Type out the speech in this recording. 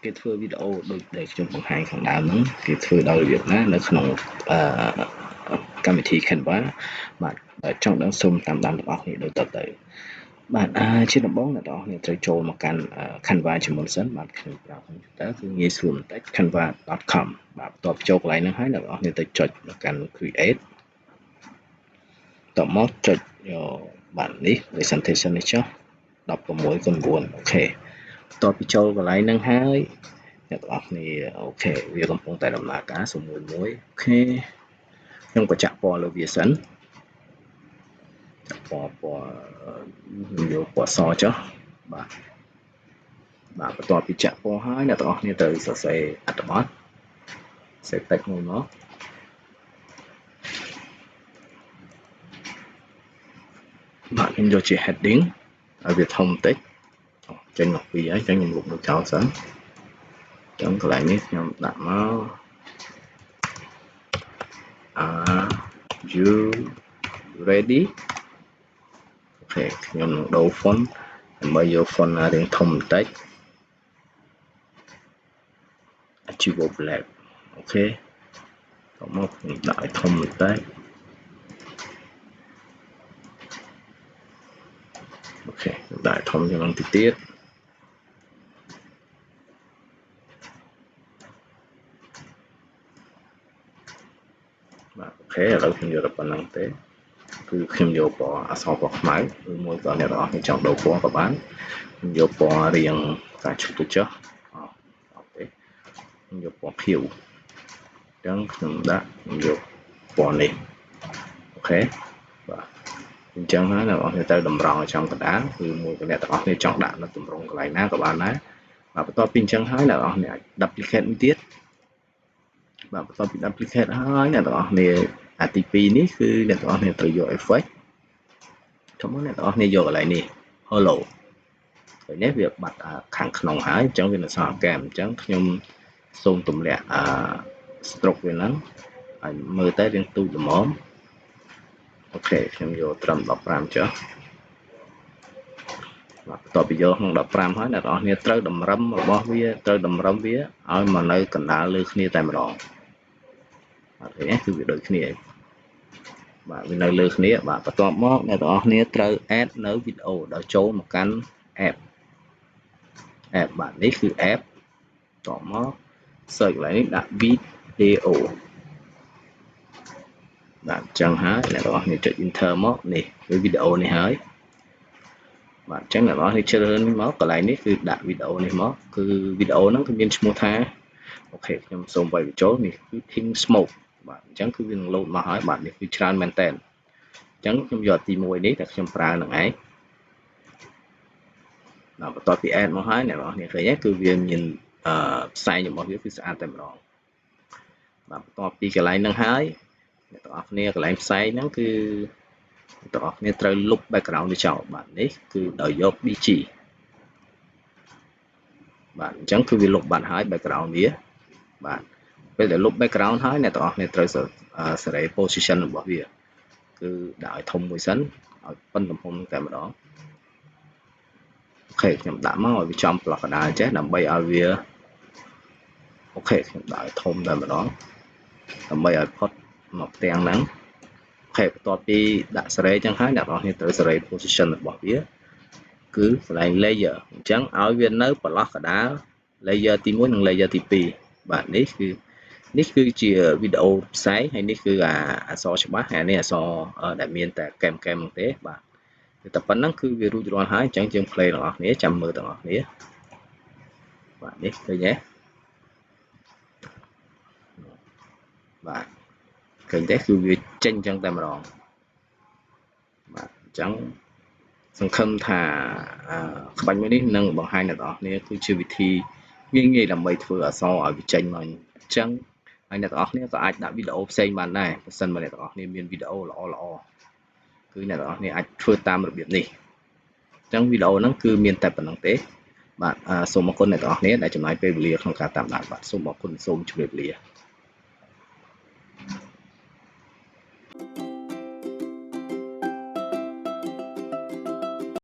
គេធ្វើវីដេអូដូចដែលខ្ញុំបង្ហាញខាងដើមហ្នឹងគេធ្វើដោយរបៀបណានៅក្នុងអឺកម្មវិធី Canva បាទចង់ដឹងសូមតាមដានទាំងអស់គ្នាដូចតទៅបាទជាដំបូងអ្នកទាំងអស់គ្នាត្រូវចូលមកកាន់ Canva ជាមុនសិនបាទខ្ញុំប្រើ computer គឺងាយស្រួលបន្តិច canva.com បាទបន្ទាប់ចូលកន្លែងហ្នឹងហើយអ្នកទាំងអស់គ្នាទៅចុចមកកាន់ create តមកចុចយកបាទនេះ presentation នេះចុះ16:9 OK បន្ទាប់ពីចូលកន្លែងហ្នឹងហើយអ្នកទាំងអស់គ្នា OK វាកំពុងតែដំណើរការសុំមួយមួយ OK ខ្ញុំក៏ចាក់ពណ៌លើវាសិនចាក់ពណ៌ពណ៌ខ្ញុំយកពណ៌សចុះបាទបាទបន្ទាប់ពីចាក់ពណ៌ហើយអ្នកទាំងអស់គ្នាត្រូវសរសេរអត្ថបទសេតិចមួយមកបាទខ្ញុំយកជា heading ឲ្យវាធំបន្តិចចេញមកពីហើយអញ្ចឹងខ្ញុំលុបមួយចោលសិនអញ្ចឹងកន្លែងនេះខ្ញុំដាក់មក Are you ready? OK ខ្ញុំនឹងដូរ font ដើម្បីយក font ណារាងធំបន្តិច Archivo Black OK តមកខ្ញុំដាក់ឲ្យធំបន្តិច OK ខ្ញុំដាក់ឲ្យធំជាងនឹងតិចទៀតបាទ OK ឥឡូវខ្ញុំយកតែប៉ុណ្្នឹងទេគឺខ្ញុំយកពណ៌អក្សរពណ៌ខ្មៅឬមួយក៏អ្នកទាំងអស់គ្នាចង់ដូរពណ៌ក៏បានខ្ញុំយកពណ៌រាងផ្កាឈូកទៅចុះអត់ទេខ្ញុំយកពណ៌ខៀវអញ្ចឹងខ្ញុំដាក់ខ្ញុំយកពណ៌នេះ OK បាទអញ្ចឹងហើយអ្នកទាំងអស់គ្នាត្រូវតម្រង់ឲ្យចំកណ្ដាលឬមួយក៏អ្នកទាំងអស់គ្នាចង់ដាក់នៅតម្រង់កន្លែងណាក៏បានដែរបាទបន្ទាប់ពីអញ្ចឹងហើយអ្នកទាំងអស់គ្នាអាច duplicate មួយទៀតបាទបន្ទាប់ពី duplicate ហើយអ្នកទាំងអស់គ្នាអាទី2នេះគឺអ្នកទាំងអស់គ្នាត្រូវយក effect ធំមកអ្នកទាំងអស់គ្នាយកកន្លែងនេះ hollow ឃើញនេះវាបាត់ខាងក្នុងហើយអញ្ចឹងវានៅសល់កែមអញ្ចឹងខ្ញុំសូមទម្លាក់អា stroke វាហ្នឹងឲ្យមើលទៅរាងទូចល្មម OK ខ្ញុំយកត្រឹម15ចុះបាទបន្ទាប់ពីយកក្នុង15ហើយអ្នកទាំងអស់គ្នាត្រូវតម្រឹមរបស់វាត្រូវតម្រឹមវាឲ្យមកនៅកណ្ដាលលើគ្នាតែម្ដងបាទឃើញទេគឺវាដូចគ្នាបាទវានៅលើគ្នាបាទបន្ទាប់មកអ្នកទាំងអស់គ្នាត្រូវ add នៅវីដេអូដោយចូលមកកាន់ app app បាទនេះគឺ app តមក search កន្លែងនេះដាក់ video បាទអញ្ចឹងហើយអ្នកទាំងអស់គ្នាចុច enter មកនេះគឺវីដេអូនេះហើយបាទអញ្ចឹងអ្នកទាំងអស់គ្នាជ្រើសរើសនេះមកកន្លែងនេះគឺដាក់វីដេអូនេះមកគឺវីដេអូហ្នឹងគឺមានឈ្មោះថា OK ខ្ញុំសូមវាយបញ្ចូលនេះគឺ Think Smoke បាទអញ្ចឹងគឺវានឹង load មកហើយបាទនេះគឺច្រើនមែនតើអញ្ចឹងខ្ញុំយកទី1នេះតែខ្ញុំប្រើនឹងឯងបាទបន្ទាប់ពី add មកហើយអ្នកនរគ្នាឃើញទេគឺវាមានអឺផ្សែងរបស់វាគឺស្អាតតែម្ដងបាទបន្ទាប់ពីកន្លែងហ្នឹងហើយអ្នកទាំងអស់គ្នាកន្លែងផ្សែងហ្នឹងគឺអ្នកទាំងអស់គ្នាត្រូវលុប background នេះចោលបាទនេះគឺដោយយក BG បាទអញ្ចឹងគឺវាលុបបាត់ហើយ background វាបាទពេលដែលលុប background ហើយអ្នកទាំងអស់គ្នាត្រូវសេរី position របស់វាគឺដាក់ឲ្យធំមួយសិនឲ្យប៉ុនទំហំតែម្ដង OK ខ្ញុំដាក់មកឲ្យវាចំប្លុកកណ្ដាលចេះដើម្បីឲ្យវា OK ខ្ញុំដាក់ឲ្យធំតែម្ដងដើម្បីឲ្យផុតមកផ្ទាំងហ្នឹង OK បន្ទាប់ពីដាក់សេរីចឹងហើយអ្នកនរគ្នាត្រូវសេរី position របស់វាគឺកន្លែង layer អញ្ចឹងឲ្យវានៅប្រឡោះកណ្ដាល layer ទី1និង layer ទី2បាទនេះគឺនេះគឺជាវីដេអូផ្សេងហើយនេះគឺអាអក្សរច្បាស់ហើយនេះអក្សរដែលមានតែកែមកែមទេបាទតែប៉ុណ្្នឹងគឺវារួចរាល់ហើយអញ្ចឹងយើង play ទាំងអស់គ្នាចាំមើលទាំងអស់គ្នាបាទនេះឃើញទេបាទឃើញទេគឺវាចេញអញ្ចឹងតែម្ដងបាទអញ្ចឹងសង្ឃឹមថាក្បាច់មួយនេះនឹងបង្ហាញដល់អ្នកគ្នាគឺជាវិធីងាយៗដើម្បីធ្វើអក្សរឲ្យវាចេញមកអញ្ចឹងហើយអ្នកទាំងអស់គ្នាក៏អាចដាក់វីដេអូផ្សេងបានដែរបើសិនបើអ្នកទាំងអស់គ្នាមានវីដេអូល្អល្អគឺអ្នកទាំងអស់គ្នាអាចធ្វើតាមរបៀបនេះអញ្ចឹងវីដេអូហ្នឹងគឺមានតែប៉ុណ្្នឹងទេបាទសូមអរគុណអ្នកទាំងអស់គ្នាដែលចំណាយពេលវេលាក្នុងការតាមដានបាទសូមអរគុណសូមជម្រាបលា